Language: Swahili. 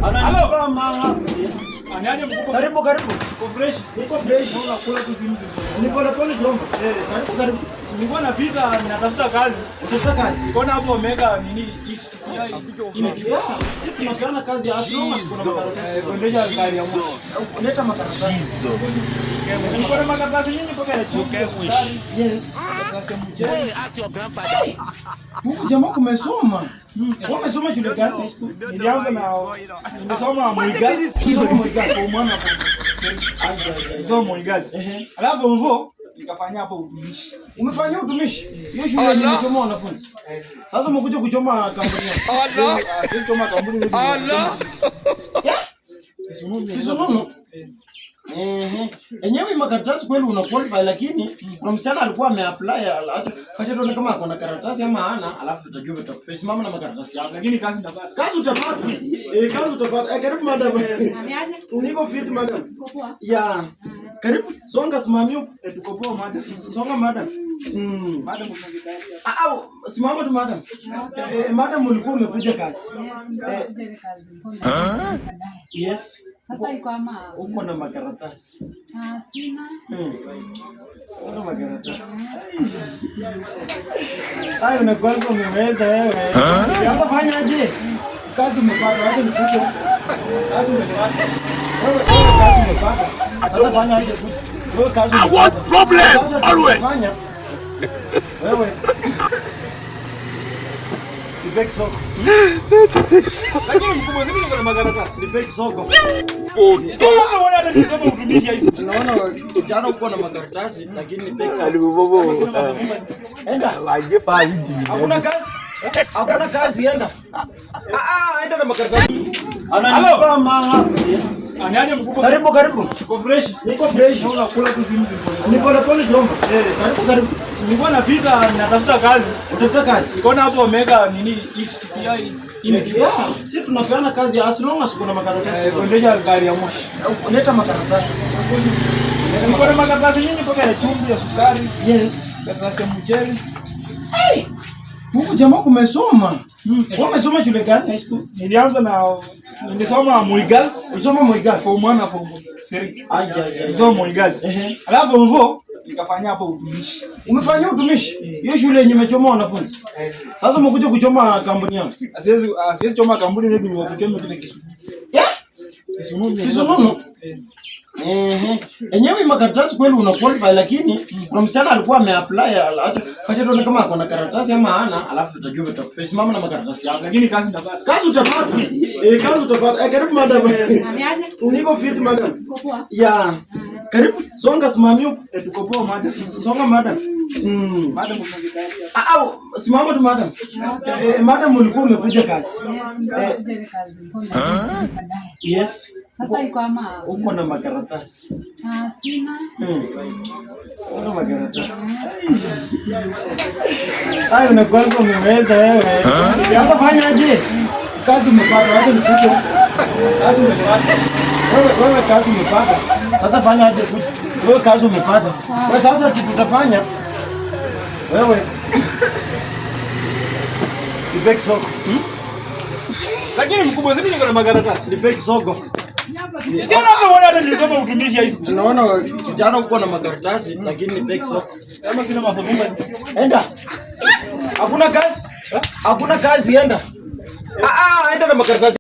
Ananipa maha. Yes. Niaje mkubwa? Karibu karibu. Uko fresh? Niko fresh. Unakula tu simu simu. Ni pole pole jomba. Karibu karibu. Nilikuwa napita natafuta kazi. Utafuta kazi. Nikaona hapo wameweka nini HTTI. Yeah, sisi tunapeana kazi as long as kuna makaratasi. Kuendesha gari ya moshi. Leta makaratasi. Niko na makaratasi nyingi mpaka ya chumvi, ya sukari, Yes. karatasi ya mchele. Huku jamaa kumesoma. Wewe umesoma shule gani, high school? Nilianza na nimesoma Moi Girls. Umesoma Moi Girls. Form 1 na form 3. Ai, ai, ai. Nimesoma Moi Girls. Alafu form 4 nikafanyia hapo utumishi. Umefanyia utumishi? Hiyo shule yenye imechoma wanafunzi. Sasa umekuja kuchoma kampuni yako. Ah, sisi choma kampuni yetu. Yeah? Kisununu. Kisununu? Ehe. Enyewe makaratasi kweli una qualify, lakini kuna msichana alikuwa ameapply, acha acha tuone kama ako na karatasi ama hana, alafu tutajua tutakupea. Simama na makaratasi yako. Lakini kazi nitapata. Kazi utapata. Eh, kazi utapata. Eh, karibu madam. Niaje? Niko fit, madam. Uko poa? Yeah. Karibu. Songa, simamia huko. Eh, tuko poa, madam. Songa, madam. Madam, unanikalia. Ah, ah, simama tu, madam. Eh, madam, ulikuwa umekuja kazi. Yes, ndio ile kazi. Mbona baadaye. Yes. Sasa iko ama? Uko na makaratasi. Ah, sina. Uko na makaratasi. Hayo unakuwa umeweza wewe. Sasa fanya aje? Kazi umepata, acha nikupe. Kazi umepata. Wewe wewe kazi umepata. Sasa fanya aje? Wewe kazi I umepata. want problems Sasa always. fanya. Wewe. Nipe soko. Lakini mkubwa, sisi niko na makaratasi. Nipe soko. Sasa unaona hata nilisoma utumishi hizo. Naona kijana uko na makaratasi, lakini nipe soko. Enda. Hakuna kazi. Hakuna kazi, enda. Ah ah, enda na makaratasi. Ananipa maha. Yes. Niaje mkubwa? Karibu karibu. Uko fresh? Niko fresh. Unakula tu simu simu. Ni pole pole jomba. Karibu karibu. Nilikuwa napita natafuta kazi. Utafuta kazi. Nikaona hapo wameweka nini HTTI. Yeah, sisi tunapeana kazi as long as kuna makaratasi. Kuendesha gari ya moshi. Leta makaratasi. Niko na makaratasi nyingi mpaka ya chumvi, ya sukari, Yes. karatasi ya mchele. Hey! Huku jamaa kumesoma. Wewe umesoma shule gani, high school? Nilianza na nimesoma Moi Girls. Ulisoma Moi Girls. Form 1 na form 3. Ai ai ai. Nilisoma Moi Girls. Alafu form 4 nikafanyia hapo utumishi. Umefanyia utumishi? Hiyo shule yenye imechoma wanafunzi. Sasa umekuja kuchoma kampuni yangu. Siwezi choma kampuni, maybe niwakuchome kile kisununu. Yeah? Kisununu. Kisununu? Eh. Ehe. Enyewe makaratasi kweli una qualify, lakini kuna msichana alikuwa ameapply, acha acha tuone kama ako na karatasi ama hana, alafu tutajua tutakupea. Simama na makaratasi yako. Lakini kazi nitapata. Kazi utapata. Eh, kazi utapata. Eh, karibu madam. Niaje? Niko fit, madam. Uko poa? Yeah. Karibu. Songa, simamia huko. Eh, tuko poa, madam. Songa, madam. Madam, unanikalia. Ah, ah, simama tu, madam. Eh, madam, ulikuwa umekuja kazi. Yes, ndio ile kazi. Mbona baadaye. Yes. Sasa iko ama? Uko na makaratasi. Ah, sina. Uko na makaratasi. Hayo unakuwa umeweza wewe. Sasa fanya aje? Kazi umepata, acha nikupe. Kazi umepata. Wewe wewe kazi umepata. Sasa fanya aje? Wewe kazi umepata. Wewe sasa kitu utafanya. Wewe. Nipe soko. Lakini mkubwa, sisi niko na makaratasi. Nipe soko. Sio unaona hata nilisoma utumishi high school. Naona kijana uko na makaratasi, lakini nipe soko. Kama sina mafomu. Enda. Hakuna kazi. Hakuna kazi, enda. Ah ah, enda na makaratasi.